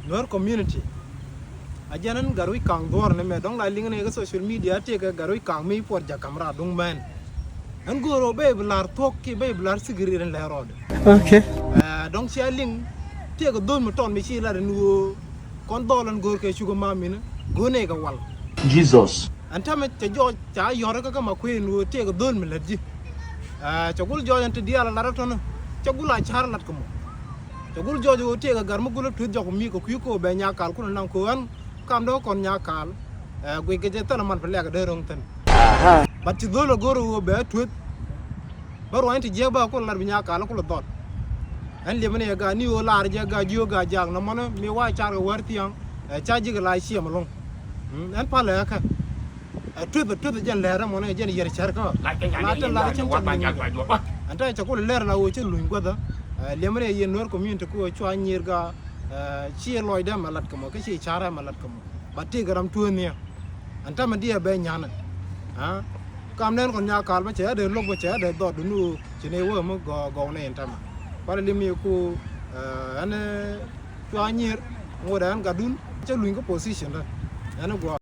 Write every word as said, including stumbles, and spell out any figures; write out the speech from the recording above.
Nuer community. A jɛn ɛn gat wi̱c ka̱ŋ dhuɔ̱ɔ̱r ni mɛ dɔ̱ŋ la liŋ ni kɛ social media tëëkɛ gat wi̱c ka̱ŋ mi puɔt ja̱ ka̱m raar duŋ mɛn. Ɛn go̱o̱r ɣöö bɛ bi la̱r thuɔ̱k kiɛ bɛ bi la̱r si̱gir in lɛr rɔɔdɛ. Okay. Ɛ, dɔ̱ŋ cia liŋ tëëkɛ dho̱l mi tɔt mi ci lat ɛn ɣöö kɔn dhɔl ɛn go̱o̱r kɛ cukɛ ma min go̱o̱r nɛy kɛ wal. Jesus. Ɛn täämɛ cɛ jɔɔc ca yɔ̱r kä kä ma kuëën ɣöö tëëkɛ dho̱l mi lät ji̱. Ɛ, cɛ gul jɔɔc ɛn ti diaal ɛ lat ɛ tɔ̱nä cɛ gul a ca̱r ɛ lat kɛ mɔ. Cɛ gul jɔɔc ɣöö tëëkɛ gat mi gul ɛ tueth jɔk mi kɛ kui̱ ko̱o̱p bɛ nyakal kulɛ naŋ ko̱o̱p ɛn kam dee kɔn nyakal. Ɛ, guic kɛ jɛ thilɛ mal pɛ lɛk ɛ dee ro̱ŋ thi̱n. But ci dho̱l ɛ go̱r ɣöö bɛ tueth. Bä ruany ti jiɛk bä kulɛ lat bi nyakal kulɛ dhɔt. Ɛn liɛmɛ ni ɛ gat ni ɣöö lar jɛ gat jiök gat jak nɔmɔnä mi wa car kɛ wär thiaŋ. Ɛ, ca ji̱ kɛ la ciɛm ɛlɔ̱ŋ. Mm, ɛn palɛ ɛ kɛ. Ɛ, tueth ɛ tueth ɛ jɛn lɛr ɛmɔnɛ jɛn yɛr cɛr kä. La tin lar cin cɛ luny. Ɛn tɛ cɛ kulɛ lɛr la ɣöö cɛ luny guäthä. Ɛ, liɛmɛ ni ɛ yɛn Nuer community ku ɣöö cua nyier gat, ɛ, ci lɔcdɛ mɛ lat kɛ mɔ kä ci carɛ mɛ lat kɛ mɔ. Ba tëëkɛ ram tueeth nhiɛ. Ɛn täämɛ diɛ bɛ nyanɛ. Ɛ, kam nɛn kɔn nyakal bä cɛ ɛ dee lo̱k bä cɛ ɛ dee dhɔt duni ɣöö ci ni wee mi gɔw gɔw ni ɛn täämɛ. Kualɛ li̱m mi ku, ɛ, ɛn, ɛ, cua nyier ŋot ɛn gatdun cɛ luny kä position dä. Ɛn ɛ guɔ.